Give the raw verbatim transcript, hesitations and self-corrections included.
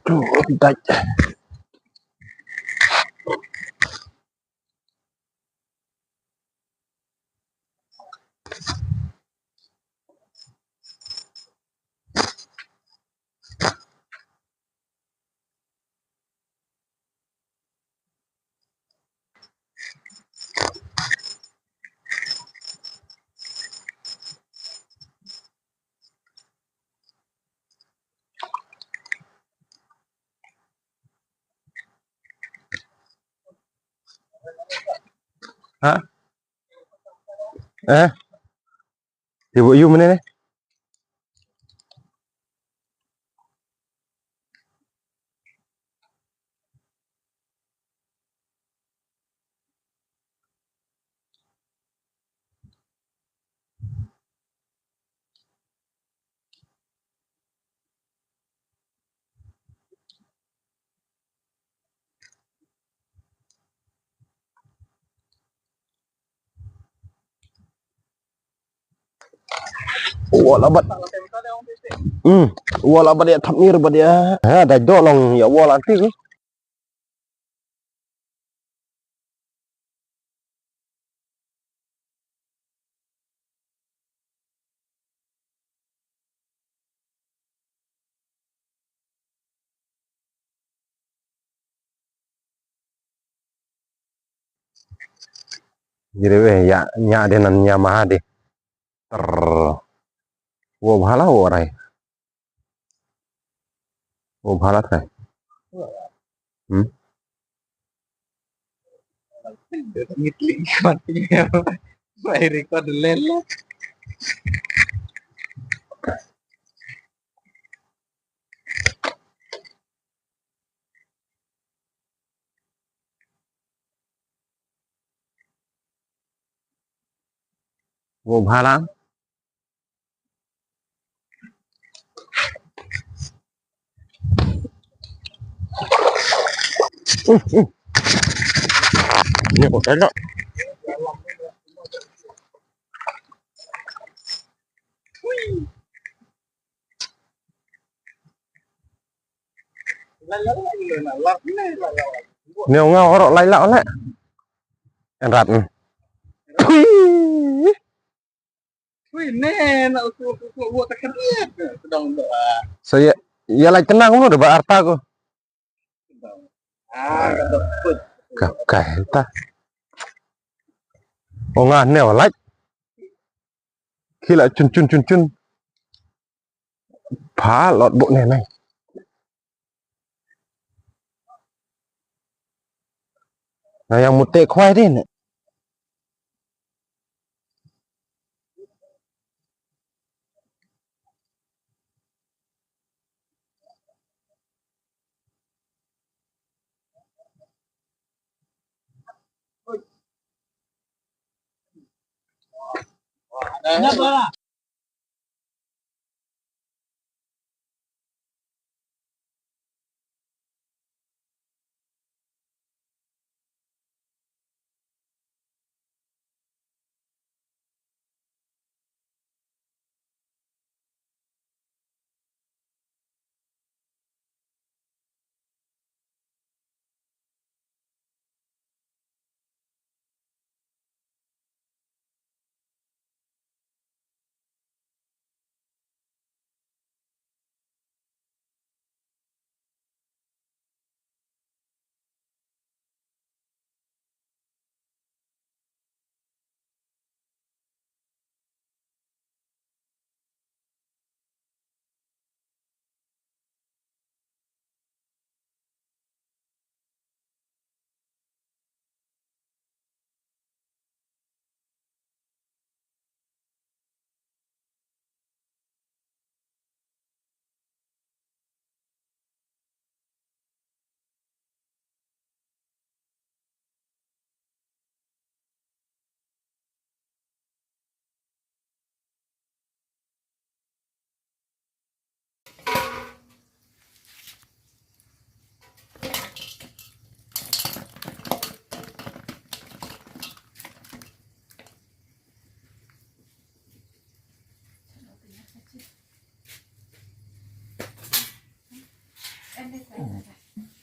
Aduh, dait. Ha? Eh? Ibu Yu mana ni? Wala bad. Hmm. Wala bad ïa thap mir bad ïa. Ha, da do long ïa wala ti. Jire we ya nya de nan nya ma de. Ter. Wo bhala wo rai. Wo bhala kai. Hmm. Ngit lingkot nya. Mai record lel. Wo bhala. Ini kok enak. Ni nga oro lai la ole. Enrat. Thui. Thui ne na utu utu utu ta kadiat. Sedang doa. Saya ya lai tenang lu de ba arta ko. Ah, ka dok put. Ka ka ta. O nga ne lai. Ki la chun chun chun chun. Pha lot bok ne nai. Nga ïa mut te khwai te ne. Oh.